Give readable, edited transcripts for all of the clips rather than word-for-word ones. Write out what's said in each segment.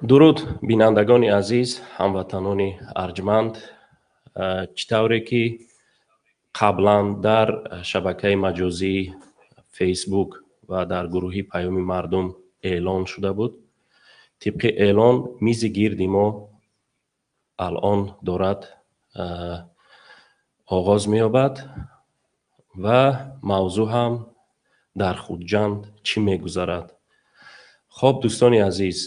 Дуруд, бинандагони азиз, ҳамватанони арҷманд. Чӣ тавре ки қаблан дар шабакаи маҷозии Фейсбук ва дар гурӯҳи Паёми мардум эълон шуда буд, тибқи эълон мизи гирди мо алон дорад оғоз меёбад ва мавзӯъ ҳам дар Хуҷанд чӣ мегузарад. Хоб, дӯстони азиз,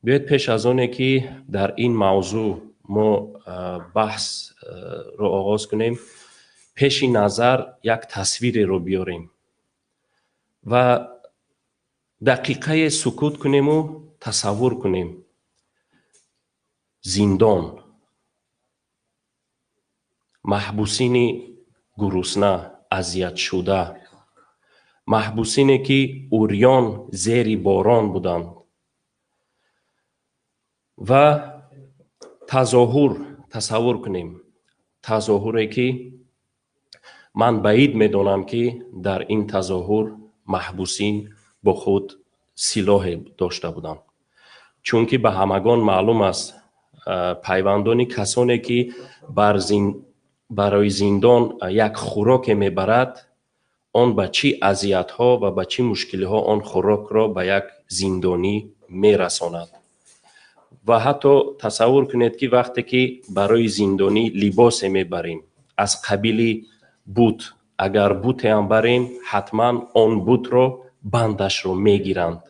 биёед пеш аз оне ки дар ин мавзӯъ мо баҳсро оғоз кунем, пеши назар як тасвиреро биёрем ва дақиқае сукут кунему тасаввур кунем. Зиндон, маҳбусини гурусна, азиятшуда, маҳбусине ки урён зери борон буданд ва тазоҳур тасаввур кунем. Тазоҳуре ки ман баид медонам, ки дар ин тазоҳур маҳбусин бо худ силоҳе дошта буданд, чунки ба ҳамагон маълум аст, пайвандони касоне ки барои зиндон як хӯроке мебарад, он ба чӣ азиятҳо ва ба чӣ мушкилиҳо он хӯрокро ба як зиндонӣ мерасонад. Ва ҳатто тасаввур кунед, ки вақте ки барои зиндонӣ либосе мебарем аз қабили бут, агар бутеам барем, ҳатман он бутро бандашро мегиранд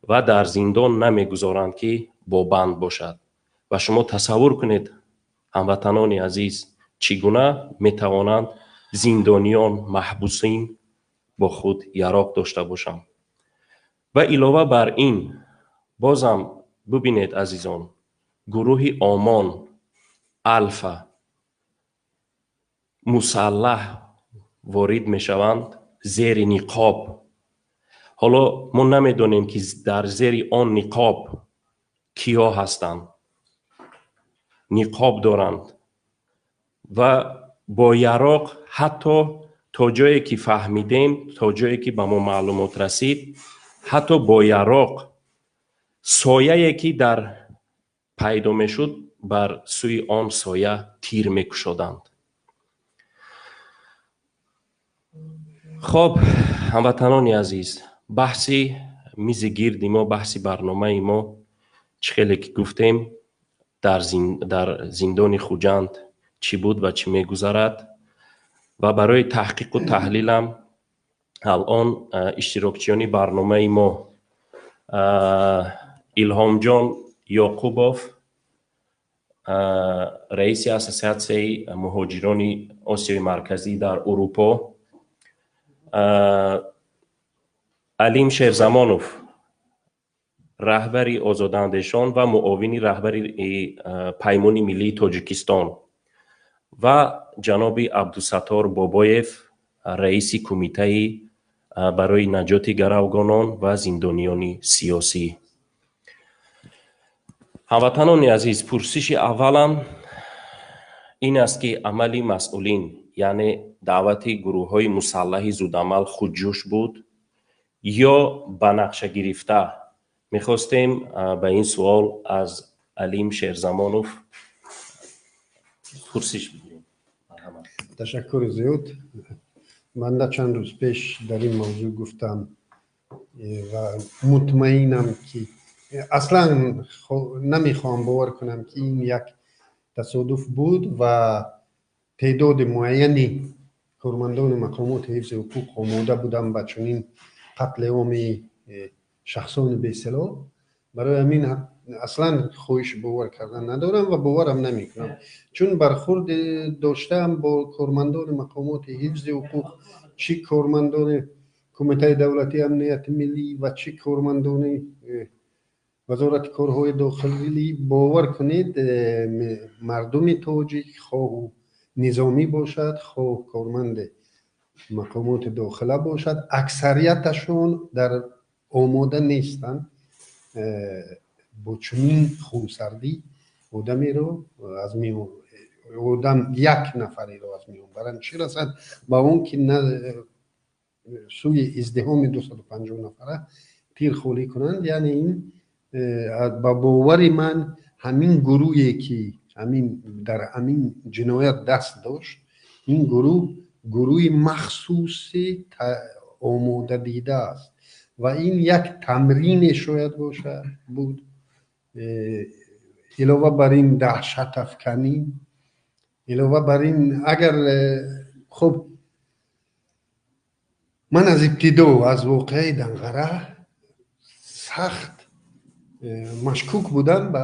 ва дар зиндон намегузоранд, ки бо банд бошад. Ва шумо тасаввур кунед, ҳамватанони азиз, чӣ гуна метавонанд зиндониён, маҳбусин бо худ яроқ дошта бошанд. Ва илова бар ин, бозам бубинед, азизон, гурӯҳи ОМОН, Алфа мусаллаҳ ворид мешаванд зери ниқоб. Ҳоло мо намедонем, ки дар зери он ниқоб киҳо ҳастанд. Ниқоб доранд ва бо яроқ, ҳатто то ҷое ки фаҳмидем, то ҷое ки ба мо маълумот расид, ҳатто бо яроқ сояе ки дар пайдо мешуд, бар сӯи он соя тир мекушоданд. Хоб, ҳамватанони азиз, баҳси мизи гирди мо, баҳси барномаи мо, чӣ хеле ки гуфтем, дар зиндони Хуҷанд чӣ буд ва чӣ мегузарад. Ва барои таҳқиқу таҳлилам алон иштирокчиёни барномаи мо Илҳомҷон Ёқубов, раиси Ассотсиатсияи муҳоҷирони Осиёи Марказӣ дар Урупо, Алим Шерзамонов, раҳбари Озодаандешон ва муовини раҳбари Паймони миллии Тоҷикистон ва ҷаноби Абдусаттор Бобоев, раиси Кумитаи барои наҷоти гаравгонон ва зиндониёни сиёсӣ. Ҳамватанони азиз, пурсиши аввалам ин аст, ки амали масъулин, яъне даъвати гурӯҳҳои мусаллаҳи зудамал, худҷӯш буд ё ба нақша гирифта? Мехостем ба ин суол аз Алим Шерзамонов пурсиш бигирем. Ташаккури зиёд. Ман на чанд рӯз пеш дар ин мавзӯъ гуфтам ва мутмаинам, ки аслан намехоҳам бовар кунам, ки ин як тасодуф буд ва теъдоди муайяни кормандони мақомоти ҳифзи ҳуқуқ омода буданд ба чунин қатли оми шахсони бесилоҳ. Барои ҳамин аслан хоҳиши бовар кардан надорам ва боварам намекунам, чун бархурд доштаам бо кормандони мақомоти ҳифзи ҳуқуқ, чӣ кормандони Кумитаи давлатии амнияти миллӣ ва чӣ кормандони Вазорати корҳои дохилӣ. Бовар кунед, мардуми тоҷик, хоҳу низомӣ бошад, хоҳ корманди мақомоти дохила бошад, аксарияташон дар омода нестанд бо чунин хунсардӣ одамеро аз миён, одам як нафареро аз миён баранд, чӣ расад ба он ки сӯи издиҳоми 250 нафара тир холӣ кунанд. Яъне ин Ба бовари ман, ҳамин гурӯҳе ки ҳамин дар ҳамин ҷиноят даст дошт, ин гурӯҳ гурӯҳи махсуси омодадида аст ва ин як тамрине шояд бошад буд. Илова бар ин, даҳшатафканӣ, илова бар ин, агар хуб, ман аз ибтидо, аз воқеаи Данғара сахт машкук будам ба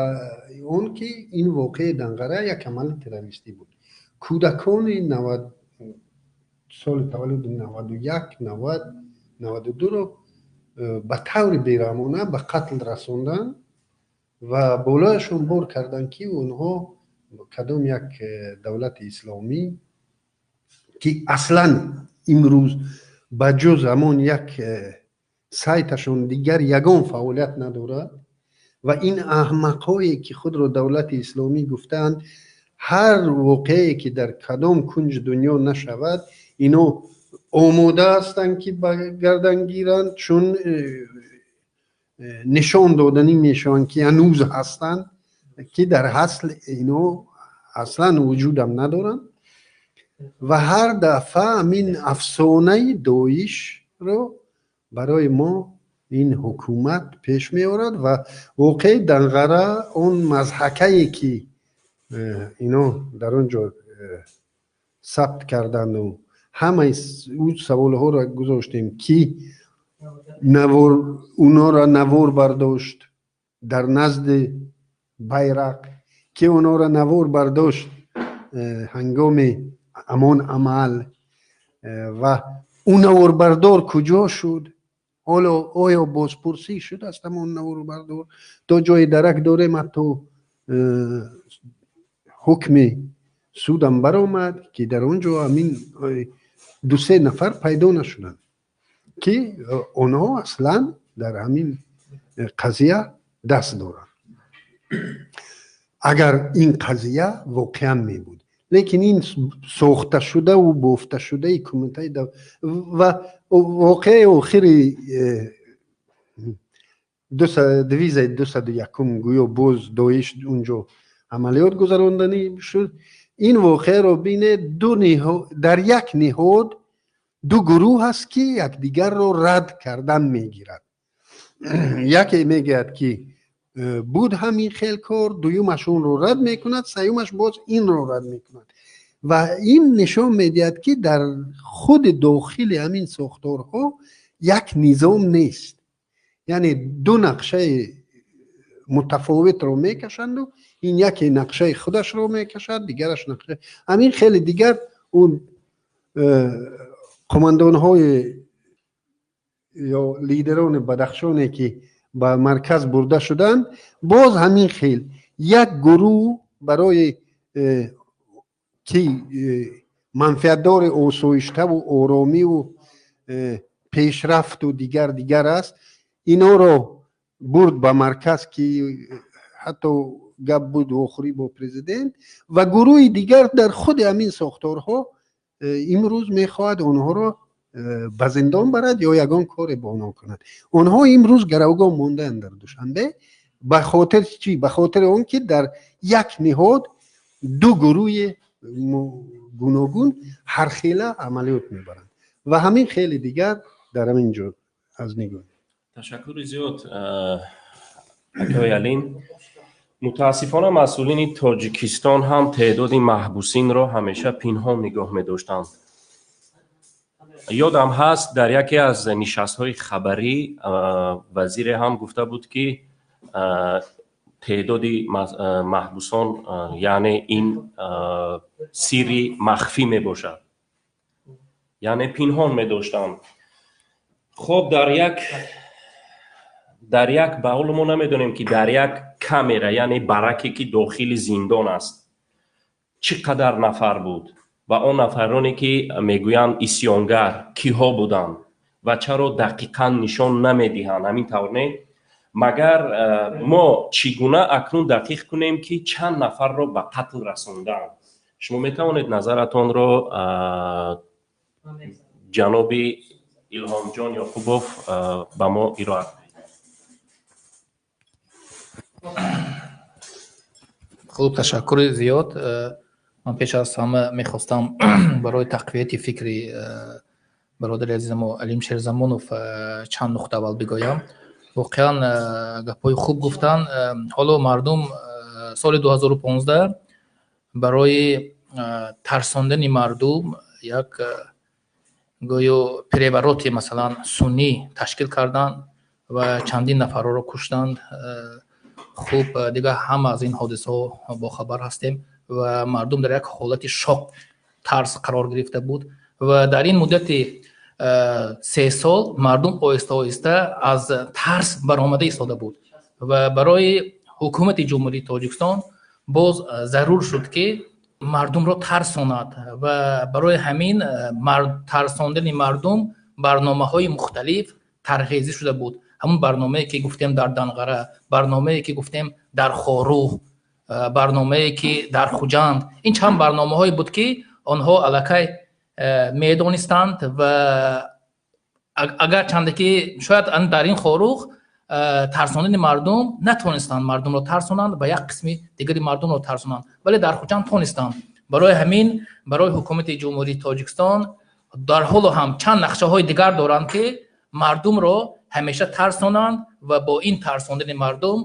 он ки ин воқеаи Данғара як амали террористӣ буд. Кӯдакони соли таваллуди 91, 90, 92-ро ба таври бераҳмона ба қатл расонданд ва болояшон бор карданд, ки онҳо кадом як давлати исломӣ, ки аслан имрӯз ба ҷуз ҳамон як сайташон дигар ягон фаъолият надорад. Ва ин аҳмақҳое ки худро давлати исломӣ гуфтаанд, ҳар воқеае ки дар кадом кунҷ дунё нашавад, ино омода ҳастанд, ки ба гардан гиранд, чун нишон доданӣ мешаванд, ки ҳанӯз ҳастанд, ки дар асл ино аслан вуҷудам надоранд. Ва ҳар дафъа ҳамин афсонаи Доишро барои мо ин ҳукумат пеш меорад. Ва воқеаи Данғара, он мазҳакае ки ино дар он ҷо сабт карданду ҳамаи ӯ саволҳоро гузоштем, ки навор онҳоро навор бардошт дар назди байрақ, ки онҳоро навор бардошт ҳангоми ҳамон амал, ва ӯ наворбардор куҷо шуд? Ҳоло оё бозпурсӣ шудааст ҳамон наворбардор? То ҷои дарак дорем, ҳатто ҳукми судам баромад, ки дар он ҷо ҳамин дусе нафар пайдо нашуданд, ки онҳо аслан дар ҳамин қазия даст доранд, агар ин қазия воқеан мебуд. Лекин ин сохташудаву бофташудаи кумитаи ва воқеаи охири дивизияи 201-ум, гӯё боз Доиш унҷо амалиёт гузаронданӣ шуд. Ин воқеаро бинед: ду дар як ниҳод ду гурӯҳ ҳаст, ки якдигарро рад кардан мегирад. Яке мегӯяд, ки буд ҳамин хел кор, дуюмаш онро рад мекунад, сеюмаш боз инро рад мекунад. Ва ин нишон медиҳад, ки дар худи дохили ҳамин сохторҳо як низом нест, яъне ду нақшаи мутафовитро мекашанду ин яке нақшаи худашро мекашад, дигараш нақша. Ҳамин хеле дигар он қумандонҳои ё лидерони Бадахшоне ки ба марказ бурда шуданд, боз ҳамин хел як гурӯҳ барои ки манфиатдори осоиштаву оромиву пешрафту дигар дигар аст, инҳоро бурд ба марказ, ки ҳатто гап буд вохӯрӣ бо президент, ва гурӯҳи дигар дар худи ҳамин сохторҳо имрӯз мехоҳад онҳоро ба зиндон барад ё ягон коре бо онҳо кунад. Онҳо имрӯз гаравгон мондаанд дар Душанбе. Ба хотир чӣ? Ба хотири он ки дар як ниҳод ду гурӯҳи гуногун ҳархела амалиёт мебаранд. Ва ҳамин хеле дигар дар ҳамин ҷо аз нигоҳ. Ташаккури зиёд, акои Алин. Мутаассифона, масъулини Тоҷикистон ҳам теъдоди маҳбусинро ҳамеша пинҳон нигоҳ медоштанд. Ёдам ҳаст, дар яке аз нишастҳои хабарӣ вазире ҳам гуфта буд, ки теъдоди маҳбусон, яъне ин сирри махфӣ мебошад, яъне пинҳон медоштанд. Хоб, дар як ба ҳоло мо намедонем, ки дар як камера, яъне бараке ки дохили зиндон аст, чӣ қадар нафар буд ва он нафароне ки мегӯянд исьёнгар киҳо буданд ва чаро дақиқан нишон намедиҳанд. Ҳамин тавр не? Магар мо чӣ гуна акнун дақиқ кунем, ки чанд нафарро ба қатл расондаанд? Шумо метавонед назаратонро, ҷаноби Илҳомҷон Ёқубов, ба мо ироа кунед. Хуб, ташаккури зиёд. Ман пеш аз ҳама мехостам барои тақвияти фикри бародари азизамо Алим Шерзамонов чанд нуқта аввал бигӯям. Воқеан, гапҳои хуб гуфтанд. Ҳоло мардум соли 2015 барои тарсондани мардум як гӯё перевороти, масалан, суннӣ ташкил карданд ва чандин нафарҳоро куштанд. Хуб, дигар ҳама аз ин ҳодисаҳо бохабар ҳастем ва мардум дар як ҳолати шок, тарс қарор гирифта буд ва дар ин муддати 3 сол мардум оҳиста оҳиста аз тарс баромада истода буд ва барои ҳукумати Ҷумҳурии Тоҷикистон боз зарур шуд, ки мардумро тарсонад ва барои ҳамин тарсондани мардум барномаҳои мухталиф тарҳрезӣ шуда буд. Ҳамун барномае, ки гуфтем дар Данғара, барномае, ки гуфтем дар Хоруғ, барномае, ки дар Хуҷанд, ин чанд барномаҳое буд, ки онҳо аллакай медонистанд ва агарчанде ки шояд дар ин Хоруғ тарсондани мардум натонистанд мардумро тарсонанд ва як қисми дигари мардумро тарсонанд, вале дар Хуҷанд тонистанд. Барои ҳамин барои ҳукумати Ҷумҳурии Тоҷикистон дар ҳоло ҳам чанд нақшаҳои дигар доранд, ки мардумро ҳамеша тарсонанд ва бо ин тарсондани мардум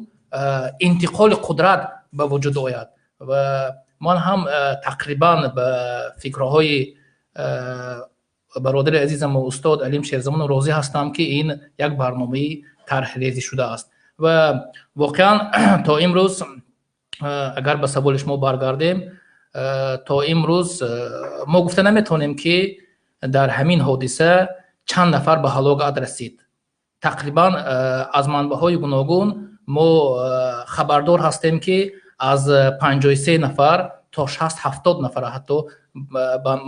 интиқоли қудрат ба вуҷуд ояд. Ва ман ҳам тақрибан ба фикрҳои бародари азизам ва устод Алим Шерзамонов розӣ ҳастам, ки ин як барномаи тарҳрезӣ шудааст. Ва воқеан, то имрӯз, агар ба саволи шумо баргардем, то имрӯз мо гуфта наметавонем, ки дар ҳамин ҳодиса чанд нафар ба ҳалокат расид. Тақрибан аз манбаъҳои гуногун мо хабардор ҳастем, ки аз 53 нафар то 60-70 нафар, ҳатто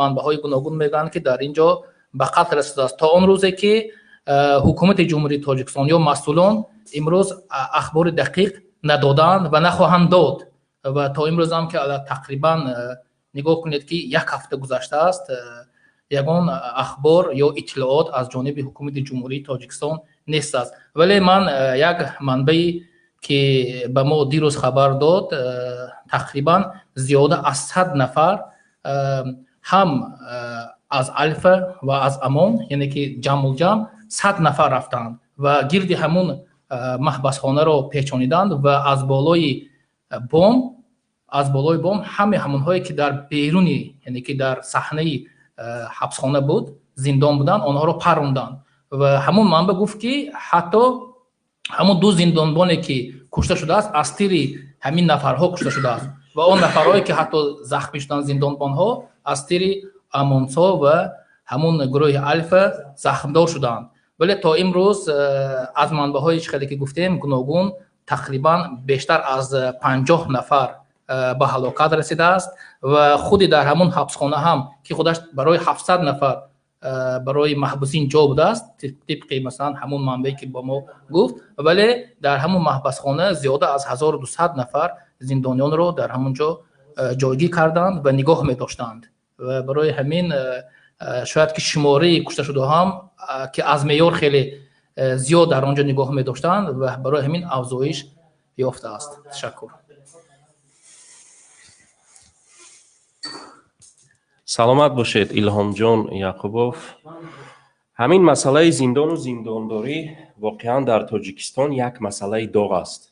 манбаъҳои гуногун мегӯянд, ки дар ин ҷо ба қатл расидааст. То он рӯзе ки ҳукумати Ҷумҳурии Тоҷикистон ё масъулон имрӯз ахбори дақиқ надоданд ва нахоҳанд дод. Ва то имрӯзам ки тақрибан, нигоҳ кунед, ки як ҳафта гузаштааст, ягон ахбор ё иттилоот аз ҷониби ҳукумати Ҷумҳурии Тоҷикистон нест аст. Вале ман як манбае, ки ба мо дирӯз хабар дод, тақрибан зиёда аз 100 нафар ҳам аз Алфа ва аз Амон, яъне ки ҷамъулҷамъ 100 нафар рафтанд ва гирди ҳамун маҳбасхонаро печониданд ва аз болои бом ҳамаи ҳамонҳое, ки дар беруни, яъне ки дар саҳнаи ҳабсхона буд, зиндон буданд, онҳоро паронданд. Ва ҳамон манбаъ гуфт, ки ҳатто ҳамон ду зиндонбоне, ки кушта шудааст, аз тири ҳамин нафарҳо кушта шудааст ва он нафарҳое, ки ҳатто захмӣ шуданд, зиндонбонҳо аз тири ОМОНсо ва ҳамун гурӯҳи Алфа захмдор шуданд. Вале то имрӯз аз манбаъҳои хеле, ки гуфтем, гуногун, тақрибан бештар аз 50 нафар ба ҳалокат расидааст ва худи дар ҳамун ҳабсхона ҳам, ки худаш барои 700 нафар барои маҳбусин ҷо будааст, тибқи масалан ҳамун манбаъе, ки ба мо гуфт, вале дар ҳамун маҳбасхона зиёда аз 1200 нафар зиндониёнро дар ҳамун ҷо ҷойгир карданд ва нигоҳ медоштанд. Ва барои ҳамин шояд ки шумораи кушташудаҳо ҳам, ки аз меъёр хеле зиёд дар он ҷо нигоҳ медоштанд ва барои ҳамин афзоиш ёфтааст. Ташаккур. Саломат бошед, Илҳомҷон Яқубов. Ҳамин масъалаи зиндону зиндондорӣ воқеан дар Тоҷикистон як масъалаи доғ аст,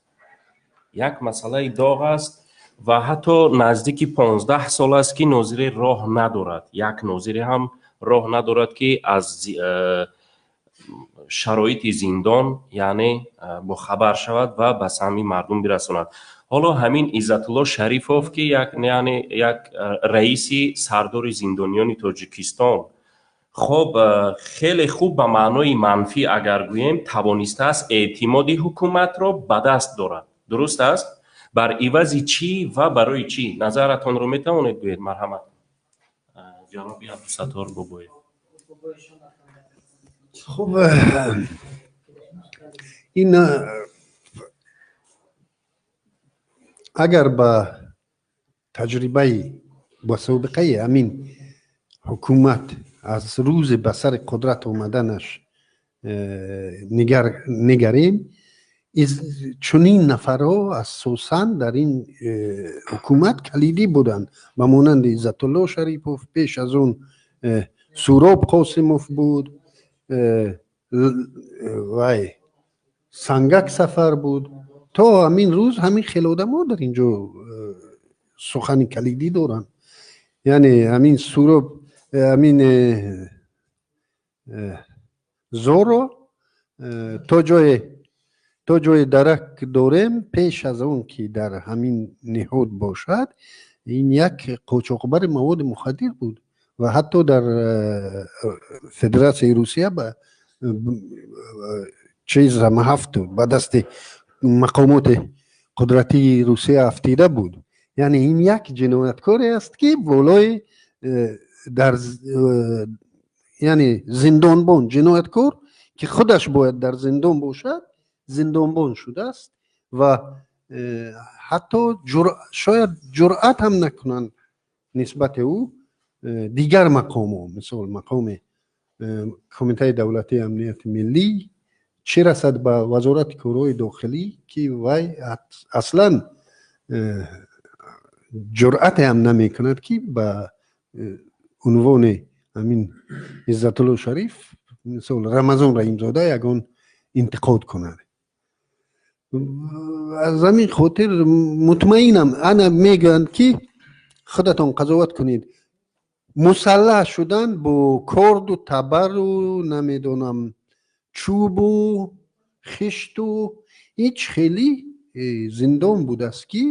як масъалаи доғ аст ва ҳатто наздики 15 сол аст, ки нозире роҳ надорад, як нозире ҳам роҳ надорад, ки аз шароити зиндон, яъне, бохабар шавад ва ба самъи мардум бирасонад. Ҳоло ҳамин Иззатулло Шарифов, ки як, яъне, як раиси сардори зиндониёни Тоҷикистон, хоб, хеле хуб, ба маънои манфӣ агар гӯем, тавонистааст эътимоди ҳукуматро ба даст дорад. Дуруст аст? Бар ивази чӣ ва барои чӣ? Назаратонро метавонед гӯед? Марҳамат, ҷаноби Абдусаттор Бобоев. Хуб, ин агар ба таҷрибаи, ба собиқаи ҳамин ҳукумат аз рӯзи ба сари қудрат омаданаш нигарем, Чунин нафарҳо асосан дар ин ҳукумат калидӣ буданд, ба монанди Иззатулло Шарипов, пеш аз он Суроб Қосимов буд, вай Сангак Сафар буд. То ҳамин рӯз ҳамин хел одамо дар ин ҷо сухани калидӣ доранд. Яъне ҳамин Суроб, ҳамин Зоро то ҷое дарак дорем, пеш аз он ки дар ҳамин ниҳод бошад, ин як қочоқбари маводи мухаддир буд ва ҳатто дар Федератсияи Русия ба чиз ҳафту ба дасти мақомоти қудратии Русия афтида буд. Яъне ин як ҷинояткоре аст, ки болои дар яъне зиндонбон, ҷинояткор, ки худаш бояд дар зиндон бошад, зиндонбон шудааст ва ҳатто шояд ҷуръат ҳам накунанд нисбати ӯ дигар мақомо, мисол мақоми Кумитаи давлатии амнияти миллӣ, чӣ расад ба Вазорати корҳои дохилӣ, ки вай аслан ҷуръате ҳам намекунад, ки ба унвони ҳамин Иззатулло Шариф, мисол Рамазон Раҳимзода, ягон интиқод кунад. Аз ҳамин хотир мутмаинам, ана мегӯянд, ки худатон қазоват кунед, мусаллаҳ шудан бо корду табару намедонам чӯбу хишту ҳеҷ хеле зиндон будааст, ки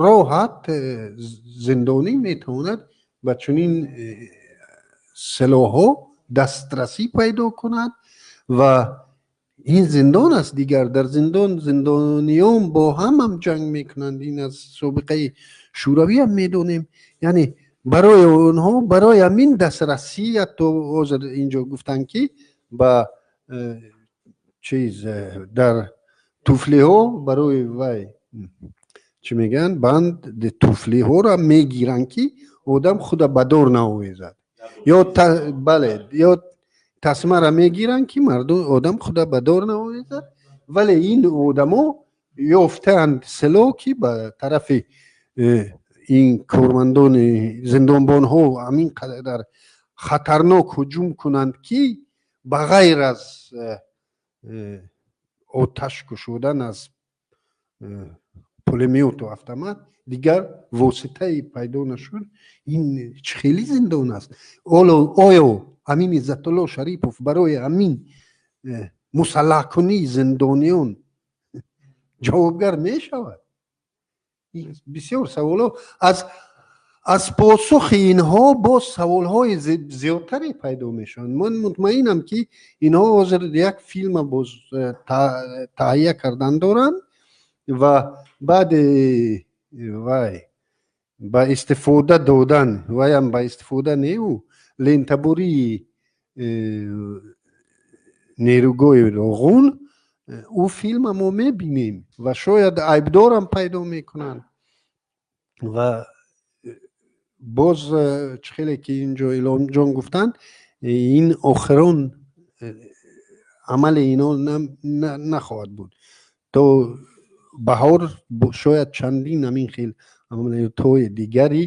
роҳат зиндонӣ метавонад ба чунин силоҳҳо дастрасӣ пайдо кунад. Ва ин зиндон аст дигар, дар зиндон зиндониён бо ҳамам ҷанг мекунанд. Ин аз собиқаи Шӯравӣ ҳам медонем. Яъне барои онҳо, барои ҳамин дастрасӣ, ҳатто ҳозир инҷо гуфтанд, ки ба чиз дар туфлиҳо барои вай чӣ мегӯянд, банд туфлиҳоро мегиранд, ки одам худа ба дор наовезад, ё бале, ё тасмаро мегиранд, ки мардум одам худа ба дор наовезад. Вале ин одамо ёфтаанд силоҳ, ки ба тарафи ин кормандони зиндонбонҳо ҳамин қадар хатарнок ҳуҷум кунанд, ки ба ғайр аз оташ кушодан аз пулемёту автомат дигар воситае пайдо нашуд. Ин чӣ хели зиндон аст? Оё ҳамин Иззатулло Шарипов барои ҳамин мусаллаҳкунии зиндониён ҷавобгар мешавад? Бисёр саволҳо, аз посухи инҳо боз саволҳои зиёдтаре пайдо мешаванд. Ман мутмаинам, ки инҳо ҳозир як филма боз таҳия кардан доранд ва баъди вай ба истифода додан, ваям ба истифода неу лентабурии нерӯгоҳи Роғун, ӯ филма мо мебинем ва шояд айбдорам пайдо мекунанд. Ва боз чӣ хеле ки инҷо Иломҷон гуфтанд, ин охирон амали ино нахоҳад буд. То баҳор шояд чандин ҳамин хел амалиётҳои дигари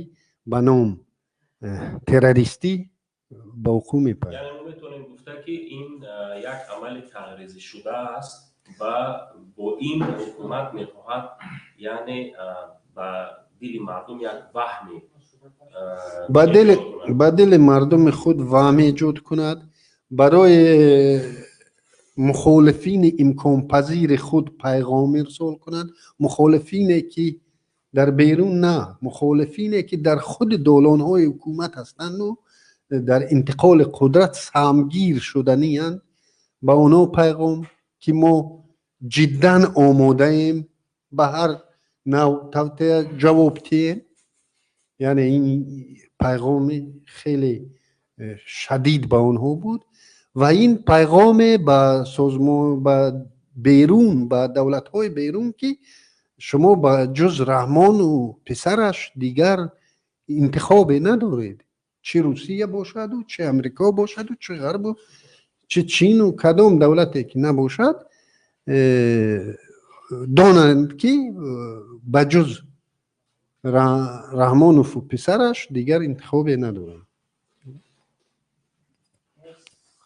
ба ном террористӣ ба вуқӯъ мепайвандад. Яъне мо метавонем гуфта, ки ин як амали тарҳрезӣ шуда аст ва бо ин ҳукумат мехоҳад, яъне ба дили мардум як ваҳме ба дили мардуми худ ваҳм эҷод кунад, барои мухолифини имконпазири худ пайғом ирсол кунад, мухолифине ки дар берун на, мухолифине ки дар худи долонҳои ҳукумат ҳастанду дар интиқоли қудрат саҳмгир шуданианд, ба онҳо пайғом, ки мо ҷиддан омодаем ба ҳар нав тавтиа ҷавоб диҳем. Яъне ин пайғоми хеле шадид ба онҳо буд ва ин пайғоме ба созмон, ба берун, ба давлатҳои берун, ки шумо ба ҷуз Раҳмону писараш дигар интихобе надоред, чӣ Русия бошаду, чӣ Амрико бошаду, чӣ Ғарбу, чӣ Чину кадом давлате ки набошад. Донанд, ки ба ҷуз Раҳмонову писараш дигар интихобе надоранд.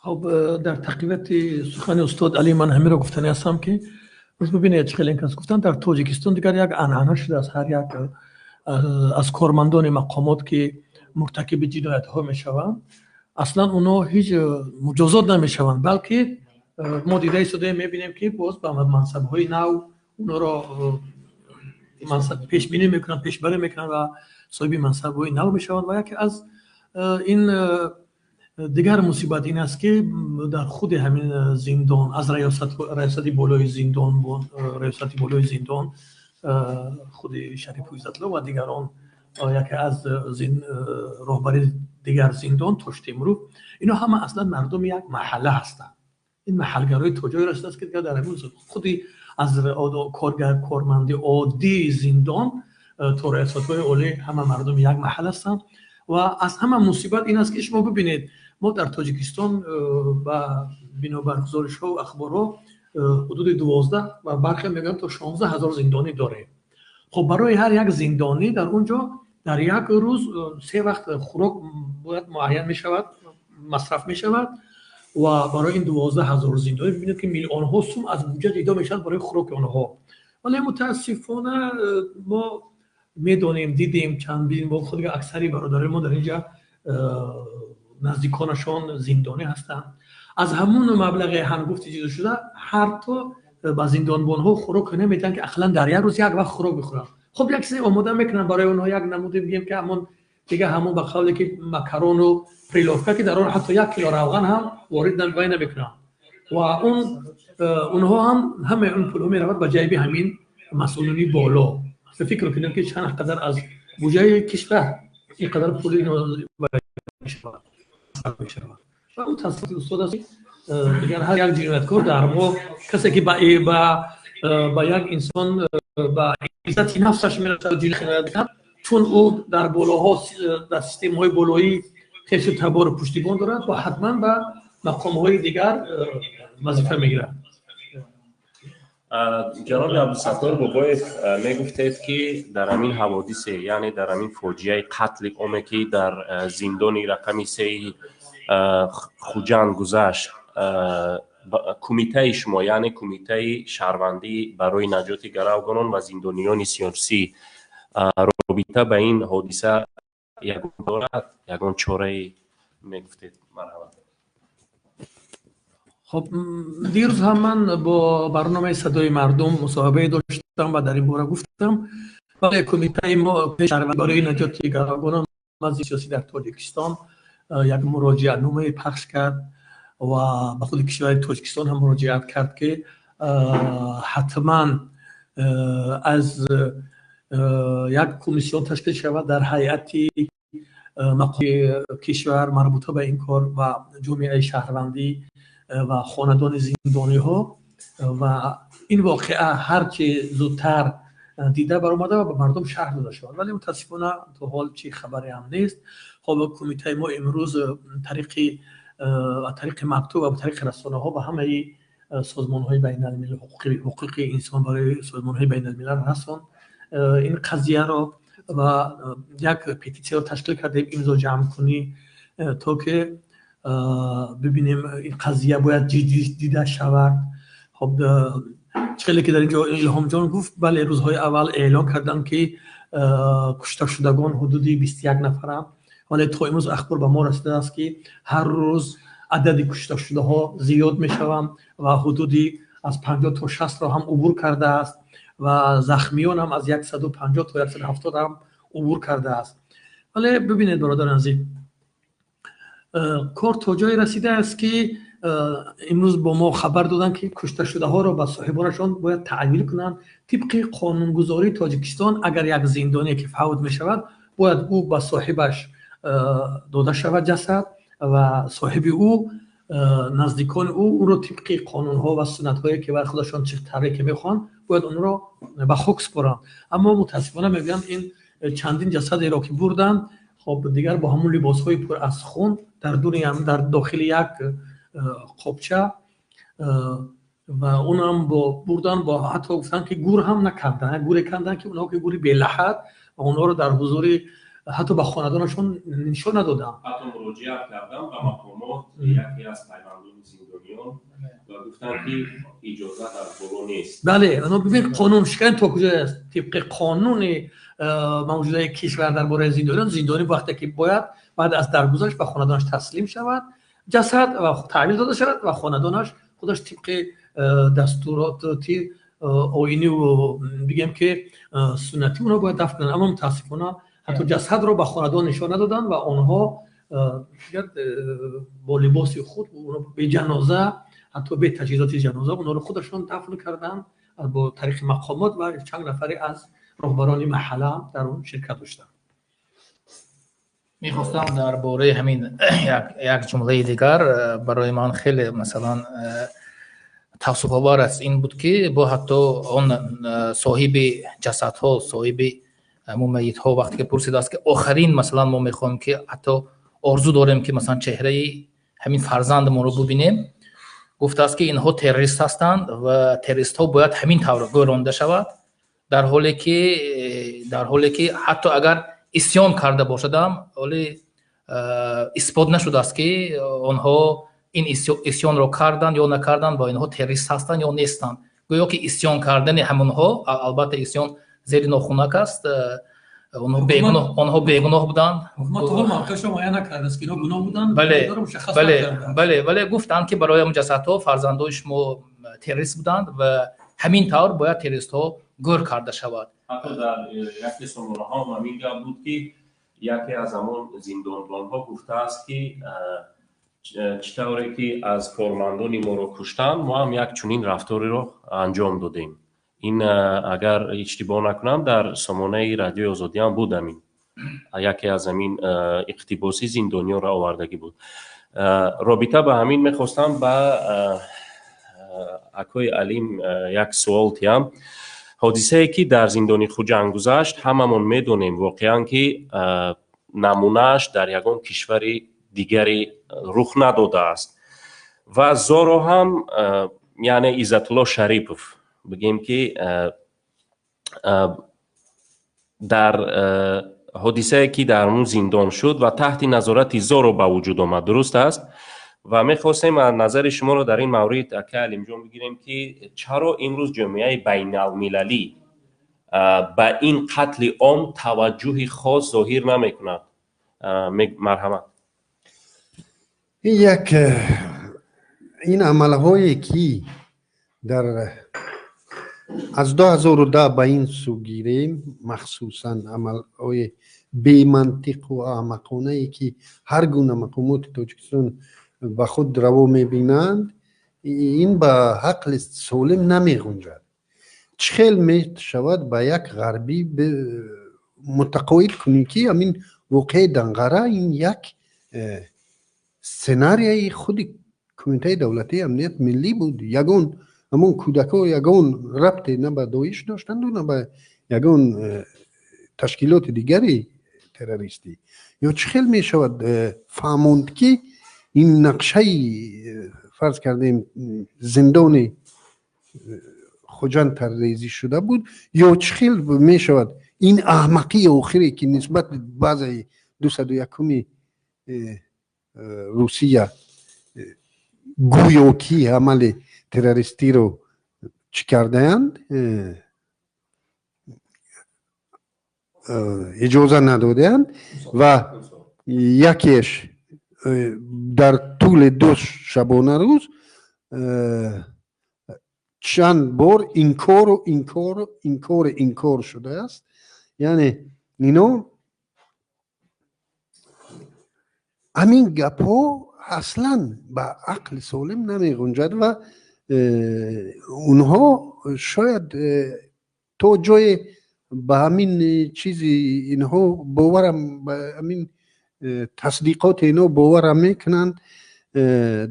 Хоб, дар тақвияти сухани устод Али ман ҳаминро гуфтанӣ ҳастам, ки бибинед, чӣ хеле кас гуфтанд, дар Тоҷикистон дигар як анъана шудааст: ҳар як аз кормандони мақомот, ки муртакиби ҷиноятҳо мешаванд, аслан онҳо ҳеҷ муҷозот намешаванд, балки мо дида истодаем, мебинем, ки боз ба мансабҳои нав онҳоро пешбинӣ мекунанд, пешбарӣ мекунанд ва соҳиби мансабҳои нав мешаванд. Ва яке аз ин дигар мусибат ин аст, ки дар худи ҳамин зиндон аз раёсати болои зиндон, раёсати болои зиндон худи Шарипу Иззатло ва дигарон, яке аз роҳбари дигар зиндон Тоштемуров, ино ҳама аслан мардуми як маҳалла ҳастанд. Ин маҳалгароӣ то ҷое расидааст, ки дигар дар ҳамин худи аз коргар, корманди оддии зиндон то раёсатҳои олӣ ҳама мардуми як маҳал ҳастанд. Ва аз ҳама мусибат ин аст, ки шумо бибинед, мо дар Тоҷикистон ба бинобар гузоришҳо ахборҳо ҳудуди 12 ва бархе мегӯянд то 16 ҳазор зиндонӣ дорем. Хоб, барои ҳар як зиндонӣ дар он ҷо дар як рӯз се вақт хӯрок бояд муайян мешавад, масраф мешавад. Ва барои ин 12 ҳазор зиндонӣ бибинед, ки миллионҳо сум аз буҷа ҷудо мешавад барои хӯроки онҳо. Вале мутаассифона мо медонем, дидем, чандин бо худ аксари бародарои мо дар инҷа наздиконашон зиндонӣ ҳастанд, аз ҳамун маблағи ҳангуфти ҷудо шуда ҳарто ба зиндонбонҳо хӯрок намедиҳанд, ки ақаллан дар як рӯз як вақт хӯрок бихӯранд. Хоб, як чизе омода мекунанд барои онҳо, як намуде бигем, ки ҳамон дига ҳамон ба қавле ки макарону приловка, ки дар он ҳатто 1 кило равған ҳам ворид вай намекунанд. Ва он онҳо ҳам ҳамаи он пулҳо меравад ба ҷайби ҳамин масъулини боло. Фикр кунем, ки чанд қадар аз буҷаи кишвар ин қадар пули мешавад. Ва мутаассиф устод аст, дигар ҳар як ҷинояткор дар мо, касе ки ба як инсон, ба иззати нафсаш мерасад, ҷиноят, чун ӯ дар болоҳо, дар системаҳои болоӣ хешу табору пуштибон дорад ва ҳатман ба мақомҳои дигар вазифа мегирад. Ҷаноби Абдусаттор Бобоев, мегуфтед, ки дар ҳамин ҳаводисе, яъне дар ҳамин фоҷиаи қатли оме, ки дар зиндони рақами сеи Хуҷанд гузашт, кумитаи шумо, яъне Кумитаи шаҳрвандӣ барои наҷоти гаравгонон ва зиндониёни сиёсӣ, робита ба ин ҳодиса ягон дорад, ягон чорае мегуфтед? Марҳамат. Хоб, дирӯз ҳам ман бо барномаи «Садои мардум» мусоҳибае доштам ва дар ин бора гуфтам. Бале, кумитаи мо барои наҷоти гаравгонон ва сиёсӣ дар Тоҷикистон як муроҷиатномае пахш кард ва ба худи кишвари Тоҷикистон ҳам муроҷиат кард, ки ҳатман аз як комиссион ташкил шавад дар ҳайати мақоми кишвар марбута ба ин кор ва ҷомеаи шаҳрвандӣ ва хонадони зиндониҳо ва ин воқеа ҳарчи зудтар дида баромада ва ба мардум шарҳ дода шавад. Вале мутаассифона то ҳол чи хабаре ҳам нест. Хоб, кумитаи мо имрӯз тариқи мактуб ва ба тариқи расонаҳо ба ҳамаи созмонҳои байналмилал, ҳуқуқи инсон барои созмонҳои байналмилал расон ин қазияро ва як петитсияро ташкил кардем, имзо ҷамъкунӣ, то ки бибинем, ин қазия бояд ҷиддӣ дида шавад. Хоб, чӣ хеле ки дар инҷо Илҳомҷон гуфт, бале, рӯзҳои аввал эълон карданд, ки кушташудагон ҳудуди 21 нафаранд, вале то имрӯз ахбор ба мо расидааст, ки ҳар рӯз адади кушташудаҳо зиёд мешаванд ва ҳудуди аз 50 то 60-ро ҳам убур кардааст ва захмиён ҳам аз 150 то 170 ҳам убур кардааст. Вале бибинед, бародари азиз, кор то ҷое расидааст, ки имрӯз бо мо хабар доданд, ки кушташудаҳоро ба соҳибонашон бояд таҳвил кунанд. Тибқи қонунгузории Тоҷикистон, агар як зиндоние ки фавт мешавад, бояд ӯ ба соҳибаш дода шавад ҷасад ва соҳиби ӯ, наздикони ӯ ӯро тибқи қонунҳо ва суннатҳое ки бар худашон чӣ тавре ки мехоҳанд, бояд онро ба хок супоранд. Аммо мутаассифона мегӯянд, ин чандин ҷасадеро ки бурданд, хоб, дигар бо ҳамон либосҳои пур аз хун дар дури дар дохили як қобча Ва онам бо бурдан, бо ҳатто гуфтан ки гур ҳам накандан, гуре кандан ки онҳо ки гури белаҳат ва онҳоро дар ҳузури ҳатто ба хонадонашон нишон надоданд. Ҳатто муроҷиат кардам ба мақомот, яке аз пайвандони зиндониён, ва гуфтанд ки иҷозат аз боло нест. Бале, бибин қонуншикан то куҷо аст. Тибқи қонуни мавҷудаи кишвар дар бораи зиндониён, зиндонӣ вақте ки бояд баъд аз даргузашт ба хонадонаш таслим шавад, ҷасад ва таҳвил дода шавад ва хонадонаш худаш тибқи дастуроти оиниву бигем ки суннатӣ онҳо бояд дафн кунанд. Аммо мутаассифона ҳатто ҷасадро ба хонадон нишон надоданд ва онҳо бо либоси худ беҷаноза, ҳатто бе таҷҳизоти ҷаноза онҳоро худашон дафн карданд бо тариқи мақомот ва чанд нафаре аз роҳбарони маҳалла дар он ширкат доштанд. Мехостам дар бораи ҳамин як ҷумлаи дигар, барои ман хеле масалан таассуфовар аст, ин буд ки бо ҳатто он соҳиби ҷасадҳо, соҳиби мумайитҳо вақте ки пурсидааст ки охирин масалан мо мехоҳем ки ҳатто орзу дорем ки масалан чеҳраи ҳамин фарзандамонро бубинем, гуфтааст ки инҳо террорист ҳастанд ва террористҳо бояд ҳамин тавр гӯронда шавад, дар ҳоле ки ҳатто агар исён карда бошадам, ҳоле исбот нашудааст ки онҳо ин исёнро карданд ё накарданд ва инҳо террорист ҳастанд ё нестанд. Гӯё ки исён кардани ҳамонҳо, албатта исён зери нохунак аст, онҳо бегуноҳ буданд. Ҳукумат то ҳол мавқеашро муайян накардааст ки инҳо гуноҳ буданд. Бале, бале, гуфтанд ки барои ҳамон ҷасадҳо фарзандои шумо террорист буданд ва ҳамин тавр бояд террористҳо гӯр карда шавад. Ҳатто дар яке сомонаҳо ҳамин гап буд ки яке аз ҳамон зиндонбонҳо гуфтааст ки чӣ тавре ки аз кормандони моро куштанд, мо ҳам як чунин рафториро анҷом додем. Ин агар иштибоҳ накунам дар сомонаи Радиои Озодӣ ҳам буд ҳамин. Яке аз ҳамин иқтибоси зиндониёнро овардагӣ буд. Робита ба ҳамин мехостам ба акои Алим як суол тиҳам. Ҳодисае ки дар зиндони Хуҷанд гузашт, ҳамамон медонем воқеан ки намунааш дар ягон кишвари дигаре рух надодааст. Ва зоро ҳам, яъне Иззатулло Шарипов, бигем ки дар ҳодисае ки дар он зиндон шуд ва таҳти назорати зоро ба вуҷуд омад, дуруст аст? Ва мехостем назари шуморо дар ин маврид ака Алимҷон бигирем ки чаро имрӯз ҷомеаи байналмилалӣ ба ин қатли ом таваҷҷӯҳи хос зоҳир намекунад? Марҳамат. Як ин амалҳое ки дар аз 2010 ба ин сӯ гирем, махсусан амалҳои бемантиқу аҳмақонае ки ҳар гуна мақомоти Тоҷикистон ба худ раво мебинанд, ин ба ҳақли солим намеғунҷад. Чӣ хел мешавад ба як ғарбӣ мутақоид кунӣ ки ҳамин воқеаи Данғара ин як сценарияи худи Кумитаи давлатии амнияти миллӣ буд. Ягон ҳамон кӯдакҳо ягон рабте на ба Доиш доштанду на ба ягон ташкилоти дигари террористӣ. Ё чӣ хел мешавад фаҳмонд ки ин нақшаи, фарз кардем, зиндони Хуҷанд таррезӣ шуда буд? Ё чӣ хел мешавад ин аҳмақии охире ки нисбат баъзаи 201-уми Русия гӯё ки амали террористиро чӣ кардаанд, иҷоза надодаанд ва якеш дар тӯли 2 шабонарӯз чанд бор инкору инкору инкори инкор шудааст. Яъне ино ҳамин гапҳо аслан ба ақли солим намеғунҷад ва онҳо шояд то ҷое ба ҳамин чизи инҳо боварам, ба ҳамин тасдиқоти инҳо боварам мекунанд.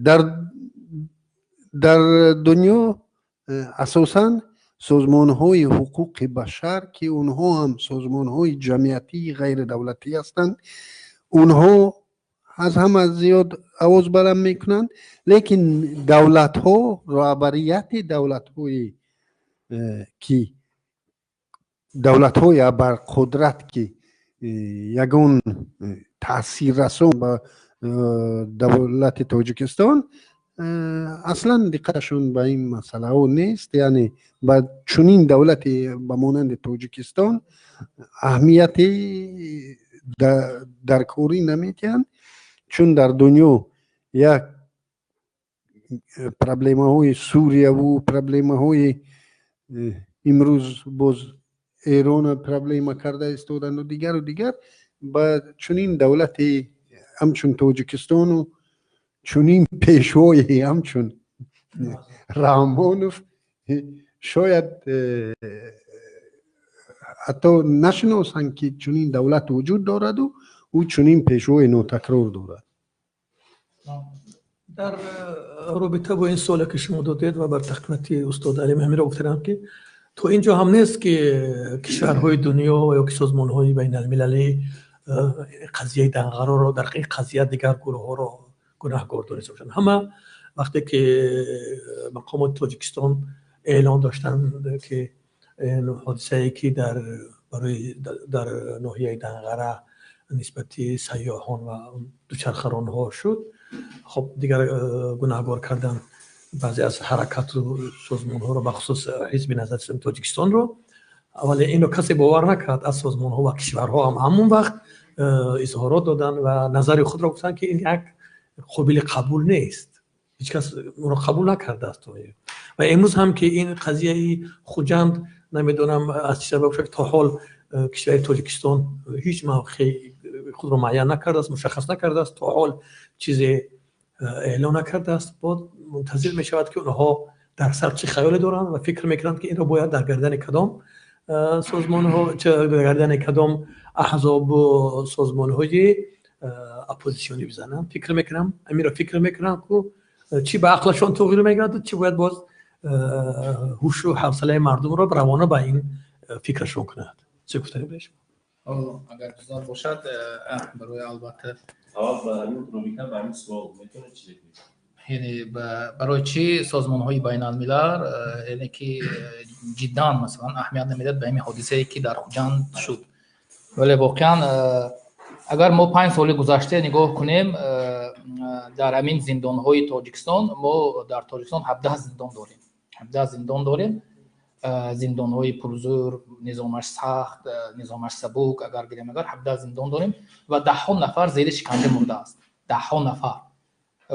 Дар дунё асосан созмонҳои ҳуқуқи башар ки онҳо ҳам созмонҳои ҷамъиятии ғайридавлатӣ ҳастанд, онҳо аз ҳама зиёд овоз баланд мекунанд, лекин давлатҳо, роҳбарияти давлатҳои ки давлатҳои абарқудрат, ки ягон таъсиррасон ба давлати Тоҷикистон, аслан диққаташон ба ин масъалаҳо нест. Яъне ба чунин давлате ба монанди Тоҷикистон аҳамияти даркорӣ наметиҳанд, чун дар дунё як проблемаҳои Сурияву проблемаҳои имрӯз боз Эрона проблема карда истоданду дигару дигар, ба чунин давлате ҳамчун Тоҷикистону чунин пешвое ҳамчун Раҳмонов шояд ҳатто нашиносанд, ки чунин давлат вуҷуд дораду ӯ чунин пешвои нотакрор дорад. Дар робита бо ин суоле, ки шумо додед ва бар тақвияти устод Алим, ҳаминро гуфтам, ки то ин ҷо ҳам нест, ки кишварҳои дунё ё ки созмонҳои байналмилалӣ қазияи Данғароро, дар ин қазия дигар гурӯҳҳоро гунаҳгор дониста бошанд. Ҳама вақте ки мақомоти Тоҷикистон эълон доштанд, ки ҳодисае, ки дар барои дар ноҳияи Данғара нисбати сайёҳон ва дучархаронҳо шуд, хоб, дигар гунаҳгор кардан баъзе аз ҳаракату созмонҳоро, бахусус Ҳизби Наҳзати Исломии Тоҷикистонро, вале инро касе бовар накард аз созмонҳо ва кишварҳо ҳам ҳамон вақт изҳорот доданд ва назари худро гуфтанд, ки ин як қобили қабул нест, ҳеҷ кас онро қабул накардааст. Ва имрӯз ҳам, ки ин қазияи Хуҷанд, намедонам аз чӣ сабаб шуд, то ҳол кишвари Тоҷикистон ҳеҷ мавқеи худро муайян накардааст, мушаххас накардааст, то ҳол чизе эълон накардааст. Боз мунтазир мешавад, ки онҳо дар сар чӣ хаёле доранд ва фикр мекунанд, ки инро бояд дар гардани кадом созмонҳо, дар гардани кадом аҳзобу созмонҳои оппозитсионӣ бизананд. Фикр мекунам, амиро фикр мекунам, ку чӣ ба ақлашон туғри мегирад, чӣ бояд боз ҳушу ҳавсалаи мардумро равона ба ин фикрашон кунад. Чӣ гуфтани будед шумо? Агар иҷозат бошад, барои албатта Аввал ба ҳамин робита, ба ҳамин суол метавонед чизе гӯед? Яъне барои чӣ созмонҳои байналмилал, яъне ки ҷиддан, масалан, аҳамият намедиҳад ба ҳамин ҳодисае, ки дар Хуҷанд шуд? Вале воқеан, агар мо 5 соли гузашта нигоҳ кунем, дар ҳамин зиндонҳои Тоҷикистон, мо дар Тоҷикистон 17 зиндон дорем, 17 зиндон дорем, зиндонҳои пурзӯр, низомаш сахт, низомаш сабук, агар гирем, агар 17 зиндон дорем ва даҳҳо нафар зери шиканҷа мурдааст, даҳҳо нафар,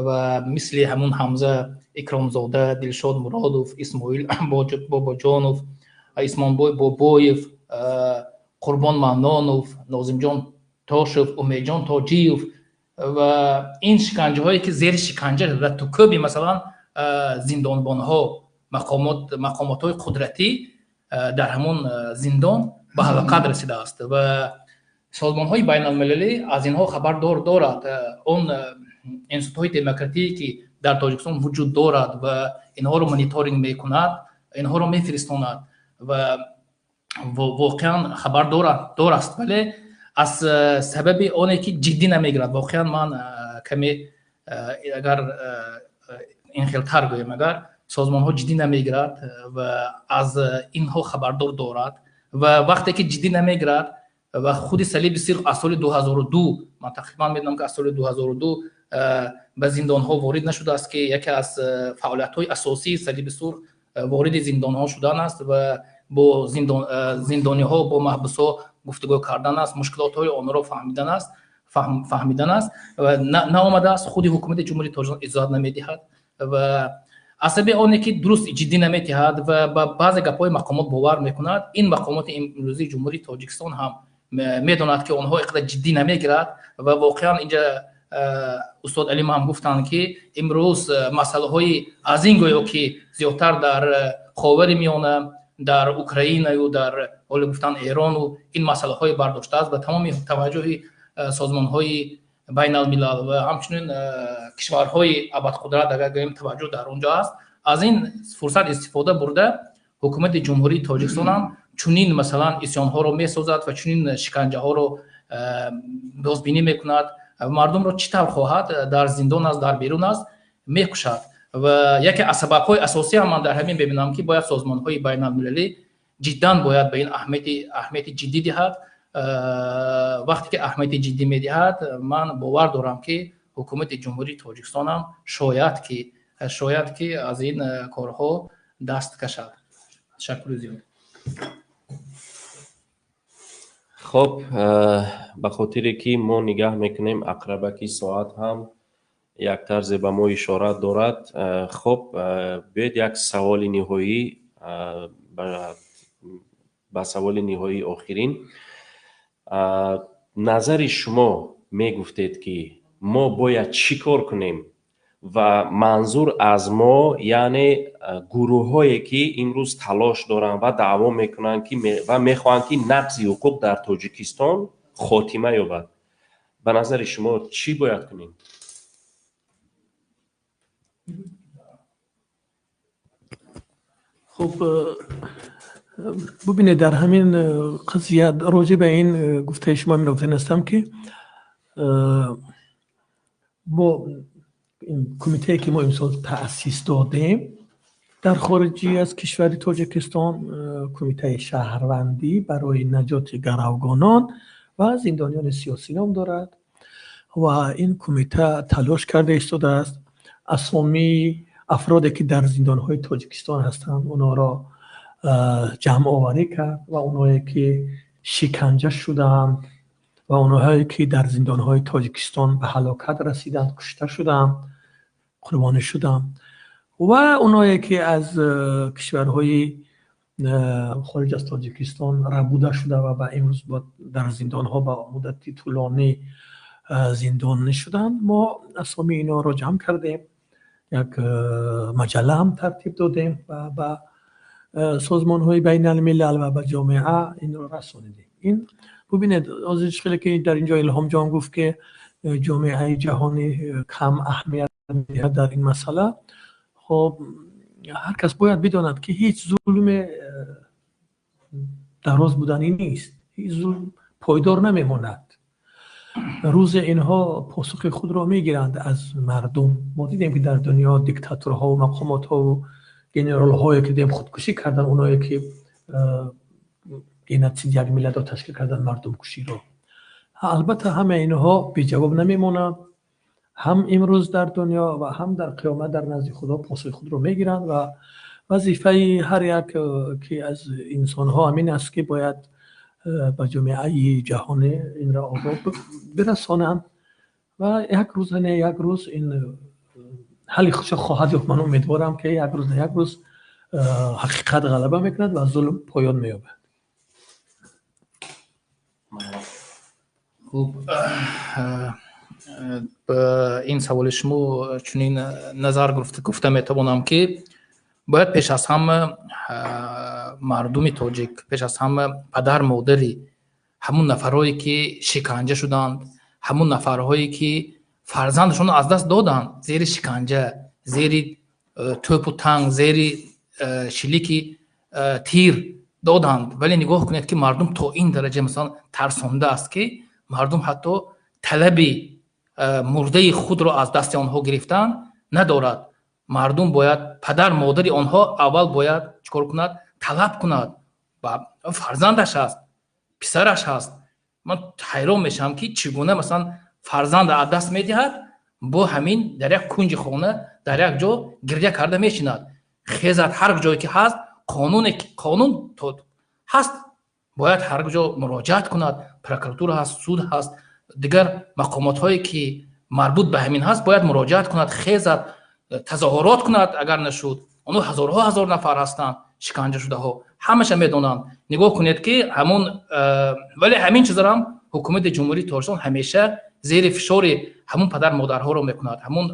ва мисли ҳамун Ҳамза Икромзода, Дилшод Муродов, Исмоил Бобоҷонов, Исмонбой Бобоев, Қурбон Маннонов, Нозимҷон Тошев, Умедҷон Тоҷиев. Ва ин шиканҷаҳое, ки зери шиканҷа ва тукӯби, масалан, зиндонбонҳо, мақомотҳои қудратӣ дар ҳамон зиндон ба ҳалокат расидааст ва созмонҳои байналмилалӣ аз инҳо хабардор дорад. Он институтҳои демократие, ки дар Тоҷикистон вуҷуд дорад ва инҳоро мониторинг мекунад, инҳоро мефиристонад ва воқеан хабар дораст, вале аз сабаби оне, ки ҷиддӣ намегирад. Воқеан ман каме агар ин хелтар гӯем, агар созмонҳо ҷиддӣ намегирад ва аз инҳо хабардор дорад ва вақте ки ҷиддӣ намегирад ва худи Салиби Сирх аз соли 2002, ман тақрибан медонам, ки аз соли 2002 ба зиндонҳо ворид нашудааст, ки яке аз фаъолиятҳои асосии Салиби Сурх вориди зиндонҳо шудан аст ва бо зиндониҳо, бо маҳбусҳо гуфтугӯ кардан аст, мушкилотҳои онҳоро фаҳмидан аст ва наомадааст. Худи ҳукумати Ҷумҳурии Тоҷикистон иҷозат намедиҳад ва асаби оне, ки дуруст ҷиддӣ наметиҳад ва ба баъзе гапҳои мақомот бовар мекунад. Ин мақомоти имрӯзии Ҷумҳурии Тоҷикистон ҳам медонад, ки онҳо иқадар ҷиддӣ намегирад. Ва воқеан инҷа устод Алим ҳам гуфтанд, ки имрӯз масъалаҳои аз ин гӯё ки зиёдтар дар Ховари Миёна, дар Украинаю дар ҳоле гуфтанд Эрону ин масъалаҳое бардоштааст ва тамоми таваҷҷӯҳи созмонҳои байналмилал ва ҳамчунин кишварҳои абадқудрат, агар гӯем, таваҷҷӯҳ дар он ҷо аст. Аз ин фурсат истифода бурда, ҳукумати Ҷумҳурии Тоҷикистон ҳам чунин, масалан, исёнҳоро месозад ва чунин шиканҷаҳоро бозбинӣ мекунад. Мардумро чӣ тавр хоҳад, дар зиндон аст, дар берун аст, мекушад. Ва яке аз сабабҳои асосӣ ҳам ман дар ҳамин мебинам, ки бояд созмонҳои байналмилалӣ ҷиддан бояд ба ин аҳамияти ҷиддӣ диҳад. Вақте ки аҳамияти ҷиддӣ медиҳад, ман бовар дорам, ки ҳукумати Ҷумҳурии Тоҷикистон ҳам шояд ки аз ин корҳо даст кашад. Ташаккури зиёд. Хоб, ба хотире ки мо нигаҳ мекунем, ақрабаки соат ҳам як тарзе ба мо ишора дорад. Хоб, биёед як саволи ниҳоӣ, ба саволи ниҳоии охирин. Назари шумо мегуфтед, ки мо бояд чӣ кор кунем ва манзур аз мо, яъне гурӯҳҳое ки имрӯз талош доранд ва даъво мекунанд ки ва мехоҳанд, ки нақзи ҳуқуқ дар Тоҷикистон хотима ёбад. Ба назари шумо чӣ бояд кунем? Хуб, бубинед, дар ҳамин қазия роҷеъ ба ин гуфтаи шумо ман гуфтан ҳастам, ки мо кумитае ки мо имсол таъсис додем дар хориҷи аз кишвари Тоҷикистон, кумитаи шаҳрвандӣ барои наҷоти гаравгонон ва зиндониёни сиёсӣ ном дорад ва ин кумита талош карда истодааст асомии афроде ки дар зиндонҳои Тоҷикистон ҳастанд, онҳоро ҷамъоварӣ кард ва онҳое ки шиканҷа шудаанд ва онҳое ки дар зиндонҳои Тоҷикистон ба ҳалокат расиданд, кушта шуданд, қурбонӣ шуданд ва онҳое ки аз кишварҳои хориҷ аз Тоҷикистон рабуда шуда ва ба имрӯз дар зиндонҳо ба муддати тӯлонӣ зиндонӣ шуданд, мо асомии инҳоро ҷамъ кардем, як маҷалла ҳам тартиб додем ва ба созмонҳои байналмилал ва ба ҷомеа инро расонидем. Ин бубинед, ҳозир хеле ки дар инҷо Илҳомҷон гуфт, ки ҷомеаи ҷаҳонӣ кам аҳамият медиҳад дар ин масъала. Хоб, ҳар кас бояд бидонад, ки ҳеҷ зулме дароз буданӣ нест, ҳеҷ зулм пойдор намемонад. Рӯзе инҳо посухи худро мегиранд аз мардум. Мо дидем, ки дар дунё диктаторҳо ва мақомотҳо ва генералҳое ки дидем худкушӣ карданд, онҳое ки геноцид як миллатро ташкил карданд, мардумкуширо. Албатта ҳамаи инҳо беҷавоб намемонанд. Ҳам имрӯз дар дунё ва ҳам дар қиёмат дар назди Худо посухи худро мегиранд ва вазифаи ҳар як ки аз инсонҳо ҳамин аст, ки бояд ба ҷомеаи ҷаҳонӣ инро огоҳ бирасонанд ва як рӯз не як рӯз ин ҳалли худшо хоҳад ёфт. Ман умедворам, ки як рӯз не як рӯз ҳақиқат ғалаба мекунад ва зулм поён меёбад. Хуб, ба ин саволи шумо чунин назар гуфта метавонам, ки бояд пеш аз ҳама мардуми тоҷик, пеш аз ҳама падар модари ҳамун нафарҳое ки шиканҷа шуданд, ҳамун нафарҳое ки фарзандашонро аз даст доданд зери шиканҷа, зери тӯпу танг, зери шилики тир доданд. Вале нигоҳ кунед, ки мардум то ин дараҷа масалан тарсонда аст, ки мардум ҳатто талаби мурдаи худро аз дасти онҳо гирифтан надорад. Мардум бояд, падар модари онҳо аввал бояд чикор кунад? Талаб кунад. Фарзандаш ҳаст, писараш ҳаст. Ман ҳайрон мешавам, ки чӣ гуна масалан фарзанд аз даст медиҳад, бо ҳамин дар як кунҷи хона, дар як ҷо гиря карда мешинад. Хезад, ҳар ҷое ки ҳаст, қонуне, қонун ҳаст, бояд ҳар ҷо муроҷиат кунад. Прокуратура ҳаст, суд ҳаст, дигар мақомотҳое ки марбут ба ҳамин ҳаст, бояд муроҷиат кунад, хезад, тазоҳурот кунад. Агар нашуд, онҳо ҳазорҳо ҳазор нафар ҳастанд шиканҷашудаҳо, ҳамаша медонанд. Нигоҳ кунед, ки ҳамун, вале ҳамин чизро ҳам ҳукумати Ҷумҳурии Тоҷикистон ҳамеша зери фишори ҳамун падар модарҳоро мекунад. Ҳамун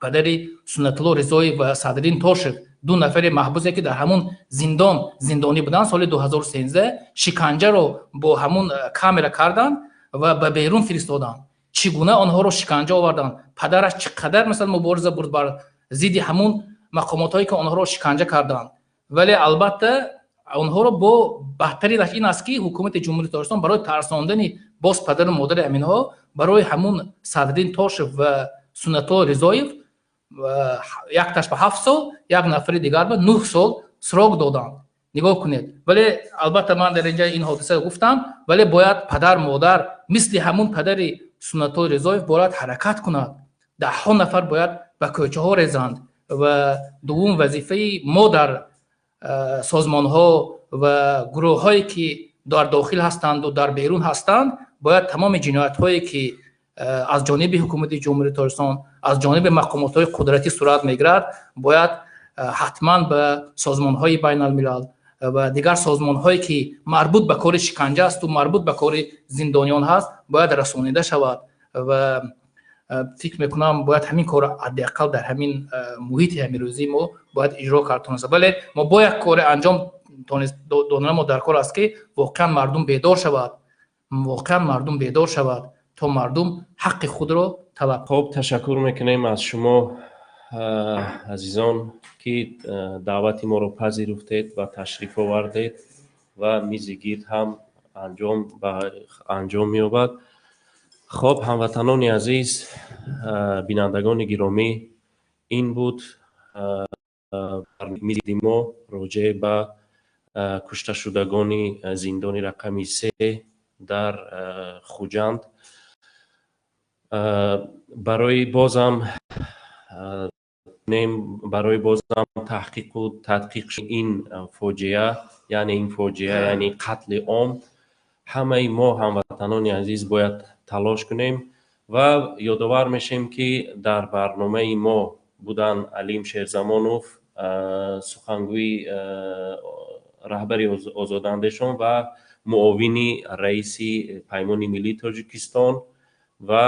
падари Суннатулло Ризоев ва Садриддин Тошев, ду нафари маҳбусе ки дар ҳамун зиндон зиндонӣ буданд, соли 2013 шиканҷаро бо ҳамун камера карданд ва ба берун фиристоданд. Чӣ гуна онҳоро шиканҷа оварданд, падараш чӣ қадар масалан мубориза бурд бар зидди ҳамун мақомотҳое ки онҳоро шиканҷа карданд. Вале албатта Онҳоро бо баҳтаринаш ин аст, ки ҳукумати Ҷумҳурии Тоҷикистон барои тарсондани боз падару модари аминҳо барои ҳамун Садриддин Тошев ва Суннатулло Ризоев якташ ба 7 сол, як нафари дигар ба 9 сол срок доданд. Нигоҳ кунед. Вале албатта ман дар инҷа ин ҳодиса гуфтам, вале бояд падар модар мисли ҳамун падари Суннатулло Ризоев бояд ҳаракат кунад, даҳҳо нафар бояд ба кӯчаҳо резанд. Ва дуввум, вазифаи мо дар созмонҳо ва гурӯҳҳое, ки дар дохил ҳастанду дар берун ҳастанд, бояд тамоми ҷиноятҳое, ки аз ҷониби ҳукумати Ҷумҳурии Тоҷикистон, аз ҷониби мақомотҳои қудратӣ сурат мегирад, бояд ҳатман ба созмонҳои байналмилал ва дигар созмонҳое, ки марбут ба кори шиканҷа асту марбут ба кори зиндониён ҳаст, бояд расонида шавад. Ва фикр мекунам, бояд ҳамин корро ҳадди ақал дар ҳамин муҳити ҳамин мо бояд иҷро кард тониста. Вале мо бояд коре анҷом додана мо дар кор аст, ки воқеан мардум бедор шавад, воқеан мардум бедор шавад, то мардум ҳаққи худро талаб. Хуб, ташаккур мекунем аз шумо, азизон, ки даъвати моро пазируфтед ва ташриф овардед ва мизи гирд ҳам анҷом меёбад. Хоб, ҳамватанони азиз, бинандагони гиромӣ, ин буд мизи мо роҷеъ ба кушташудагони зиндони рақами се дар Хуҷанд. Барои бозам таҳқиқу тадқиқ ин фоҷиа, яъне ин фоҷиа, яъне қатли ом, ҳамаи мо, ҳамватанони азиз, бояд талош кунем. Ва ёдовар мешем, ки дар барномаи мо буданд Алим Шерзамонов, сухангӯи раҳбари Озодандешон ва муовини раиси Паймони миллии Тоҷикистон, ва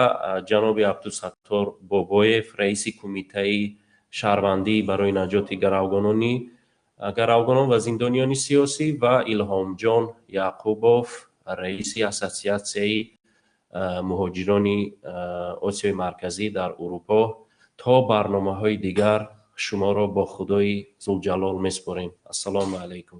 ҷаноби Абдусаттор Бобоев, раиси Кумитаи шаҳрвандӣ барои наҷоти гаравгонон ва зиндониёни сиёсӣ, ва Илҳомҷон Яъқубов, раиси Ассотсиатсияи муҳоҷирони Осиёи Марказӣ дар Урупо. То барномаҳои дигар шуморо бо Худои Зулҷалол месупорем. Ассалому алайкум.